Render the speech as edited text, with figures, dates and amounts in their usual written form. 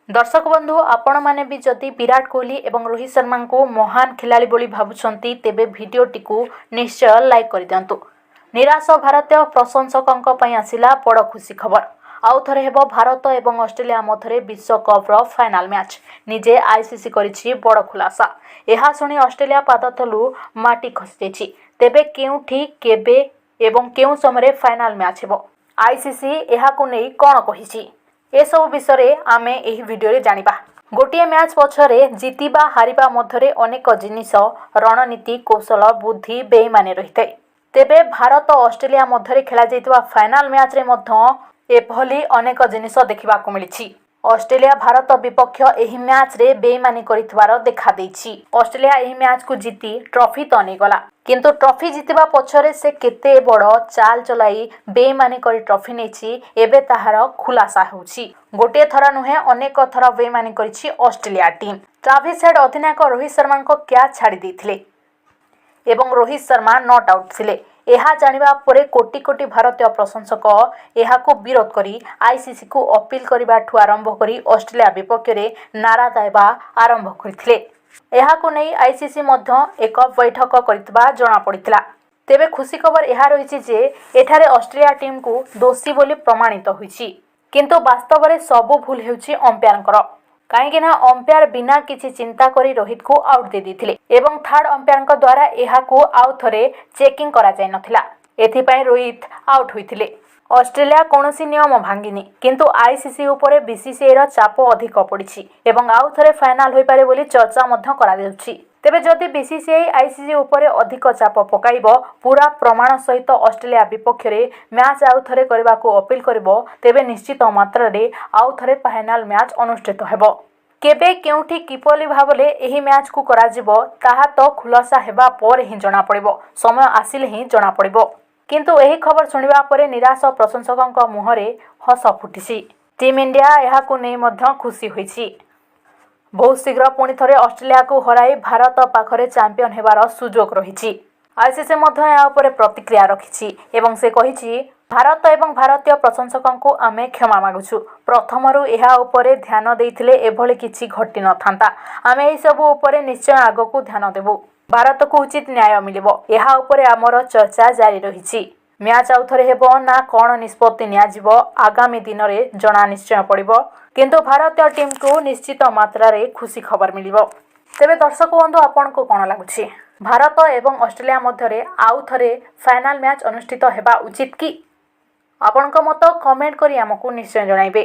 ଦର୍ଶକ ବନ୍ଧୁ, ଆପଣମାନେ ବି ଯଦି ବିରାଟ କୋହଲି ଏବଂ ରୋହିତ ଶର୍ମାଙ୍କୁ ମହାନ ଖେଳାଳି ବୋଲି ଭାବୁଛନ୍ତି, ତେବେ ଭିଡ଼ିଓଟିକୁ ନିଶ୍ଚୟ ଲାଇକ୍ କରିଦିଅନ୍ତୁ। ନିରାଶ ଭାରତୀୟ ପ୍ରଶଂସକଙ୍କ ପାଇଁ ଆସିଲା ବଡ଼ ଖୁସି ଖବର। ଆଉ ଥରେ ହେବ ଭାରତ ଏବଂ ଅଷ୍ଟ୍ରେଲିଆ ମଧ୍ୟରେ ବିଶ୍ୱକପ୍ର ଫାଇନାଲ ମ୍ୟାଚ୍। ନିଜେ ଆଇସିସି କରିଛି ବଡ଼ ଖୁଲାସା। ଏହା ଶୁଣି ଅଷ୍ଟ୍ରେଲିଆ ପାଦ ତଳୁ ମାଟି ଖସିଯାଇଛି। ତେବେ କେଉଁଠି, କେବେ ଏବଂ କେଉଁ ସମୟରେ ଫାଇନାଲ ମ୍ୟାଚ୍ ହେବ, ଆଇସିସି ଏହାକୁ ନେଇ କ'ଣ କହିଛି, ଏସବୁ ବିଷୟରେ ଆମେ ଏହି ଭିଡ଼ିଓରେ ଜାଣିବା। ଗୋଟିଏ ମ୍ୟାଚ୍ ପଛରେ ଜିତିବା ହାରିବା ମଧ୍ୟରେ ଅନେକ ଜିନିଷ, ରଣନୀତି, କୌଶଳ, ବୁଦ୍ଧି, ବେଇମାନି ରହିଥାଏ। ତେବେ ଭାରତ ଅଷ୍ଟ୍ରେଲିଆ ମଧ୍ୟରେ ଖେଳାଯାଇଥିବା ଫାଇନାଲ ମ୍ୟାଚ୍ରେ ମଧ୍ୟ ଏଭଳି ଅନେକ ଜିନିଷ ଦେଖିବାକୁ ମିଳିଛି। ଅଷ୍ଟ୍ରେଲିଆ ଭାରତ ବିପକ୍ଷ ଏହି ମ୍ୟାଚ୍ରେ ବେଇମାନି କରିଥିବାର ଦେଖାଦେଇଛି। ଅଷ୍ଟ୍ରେଲିଆ ଏହି ମ୍ୟାଚ୍କୁ ଜିତି ଟ୍ରଫି ତ ନେଇଗଲା, କିନ୍ତୁ ଟ୍ରଫି ଜିତିବା ପଛରେ ସେ କେତେ ବଡ଼ ଚାଲ ଚଲାଇ ବେଇମାନି କରି ଟ୍ରଫି ନେଇଛି, ଏବେ ତାହାର ଖୁଲାସା ହେଉଛି। ଗୋଟିଏ ଥର ନୁହେଁ, ଅନେକ ଥର ବେଇମାନି କରିଛି ଅଷ୍ଟ୍ରେଲିଆ ଟିମ୍। ଟ୍ରାଭିସ୍ ହେଡ୍ ଅଧିନାୟକ ରୋହିତ ଶର୍ମାଙ୍କ କ୍ୟାଚ୍ ଛାଡ଼ି ଦେଇଥିଲେ ଏବଂ ରୋହିତ ଶର୍ମା not out ଥିଲେ। ଏହା ଜାଣିବା ପରେ କୋଟି କୋଟି ଭାରତୀୟ ପ୍ରଶଂସକ ଏହାକୁ ବିରୋଧ କରି ଆଇସିସିକୁ ଅପିଲ କରିବାଠୁ ଆରମ୍ଭ କରି ଅଷ୍ଟ୍ରେଲିଆ ବିପକ୍ଷରେ ନାରା ଦେବା ଆରମ୍ଭ କରିଥିଲେ। ଏହାକୁ ନେଇ ଆଇସିସି ମଧ୍ୟ ଏକ ବୈଠକ କରିଥିବା ଜଣାପଡ଼ିଥିଲା। ତେବେ ଖୁସି ଖବର ଏହା ରହିଛି ଯେ ଏଠାରେ ଅଷ୍ଟ୍ରେଲିଆ ଟିମ୍କୁ ଦୋଷୀ ବୋଲି ପ୍ରମାଣିତ ହୋଇଛି। କିନ୍ତୁ ବାସ୍ତବରେ ସବୁ ଭୁଲ ହେଉଛି ଅମ୍ପାୟାରଙ୍କର, କାହିଁକି ନା ଅମ୍ପାୟାର ବିନା କିଛି ଚିନ୍ତା କରି ରୋହିତକୁ ଆଉଟ୍ ଦେଇ ଦେଇଥିଲେ ଏବଂ ଥାର୍ଡ ଅମ୍ପାୟାରଙ୍କ ଦ୍ୱାରା ଏହାକୁ ଆଉ ଥରେ ଚେକିଂ କରାଯାଇ ନଥିଲା। ଏଥିପାଇଁ ରୋହିତ ଆଉଟ୍ ହୋଇଥିଲେ। ଅଷ୍ଟ୍ରେଲିଆ କୌଣସି ନିୟମ ଭାଙ୍ଗିନି, କିନ୍ତୁ ଆଇସିସି ଉପରେ ବିସିସିଆଇର ଚାପ ଅଧିକ ପଡ଼ିଛି ଏବଂ ଆଉ ଥରେ ଫାଇନାଲ ହୋଇପାରେ ବୋଲି ଚର୍ଚ୍ଚା ମଧ୍ୟ କରାଯାଉଛି। ତେବେ ଯଦି ବିସିସିଆଇ ଆଇସିସି ଉପରେ ଅଧିକ ଚାପ ପକାଇବ, ପୁରା ପ୍ରମାଣ ସହିତ ଅଷ୍ଟ୍ରେଲିଆ ବିପକ୍ଷରେ ମ୍ୟାଚ୍ ଆଉ ଥରେ କରିବାକୁ ଅପିଲ କରିବ, ତେବେ ନିଶ୍ଚିତ ମାତ୍ରାରେ ଆଉ ଥରେ ଫାଇନାଲ ମ୍ୟାଚ୍ ଅନୁଷ୍ଠିତ ହେବ। କେବେ, କେଉଁଠି, କିପରି ଭାବରେ ଏହି ମ୍ୟାଚ୍କୁ କରାଯିବ, ତାହା ତ ଖୁଲାସା ହେବା ପରେ ହିଁ ଜଣାପଡ଼ିବ। ସମୟ ଆସିଲେ ହିଁ ଜଣାପଡ଼ିବ। କିନ୍ତୁ ଏହି ଖବର ଶୁଣିବା ପରେ ନିରାଶ ପ୍ରଶଂସକଙ୍କ ମୁହଁରେ ହସ ଫୁଟିଛି। ଟିମ୍ ଇଣ୍ଡିଆ ଏହାକୁ ନେଇ ମଧ୍ୟ ଖୁସି ହୋଇଛି। ବହୁତ ଶୀଘ୍ର ପୁଣି ଥରେ ଅଷ୍ଟ୍ରେଲିଆକୁ ହରାଇ ଭାରତ ପାଖରେ ଚାମ୍ପିୟନ ହେବାର ସୁଯୋଗ ରହିଛି। ଆଇସିସି ମଧ୍ୟ ଏହା ଉପରେ ପ୍ରତିକ୍ରିୟା ରଖିଛି ଏବଂ ସେ କହିଛି, "ଭାରତ ଏବଂ ଭାରତୀୟ ପ୍ରଶଂସକଙ୍କୁ ଆମେ କ୍ଷମା ମାଗୁଛୁ। ପ୍ରଥମରୁ ଏହା ଉପରେ ଧ୍ୟାନ ଦେଇଥିଲେ ଏଭଳି କିଛି ଘଟିନଥାନ୍ତା। ଆମେ ଏହିସବୁ ଉପରେ ନିଶ୍ଚୟ ଆଗକୁ ଧ୍ୟାନ ଦେବୁ। ଭାରତକୁ ଉଚିତ ନ୍ୟାୟ ମିଳିବ। ଏହା ଉପରେ ଆମର ଚର୍ଚ୍ଚା ଜାରି ରହିଛି।" ମ୍ୟାଚ୍ ଆଉ ଥରେ ହେବ ନା କ'ଣ ନିଷ୍ପତ୍ତି ନିଆଯିବ, ଆଗାମୀ ଦିନରେ ଜଣା ନିଶ୍ଚୟ ପଡ଼ିବ। କିନ୍ତୁ ଭାରତୀୟ ଟିମ୍କୁ ନିଶ୍ଚିତ ମାତ୍ରାରେ ଖୁସି ଖବର ମିଳିବ। ତେବେ ଦର୍ଶକ ବନ୍ଧୁ, ଆପଣଙ୍କୁ କ'ଣ ଲାଗୁଛି? ଭାରତ ଏବଂ ଅଷ୍ଟ୍ରେଲିଆ ମଧ୍ୟରେ ଆଉ ଥରେ ଫାଇନାଲ ମ୍ୟାଚ୍ ଅନୁଷ୍ଠିତ ହେବା ଉଚିତ କି? ଆପଣଙ୍କ ମତ କମେଣ୍ଟ କରି ଆମକୁ ନିଶ୍ଚୟ ଜଣାଇବେ।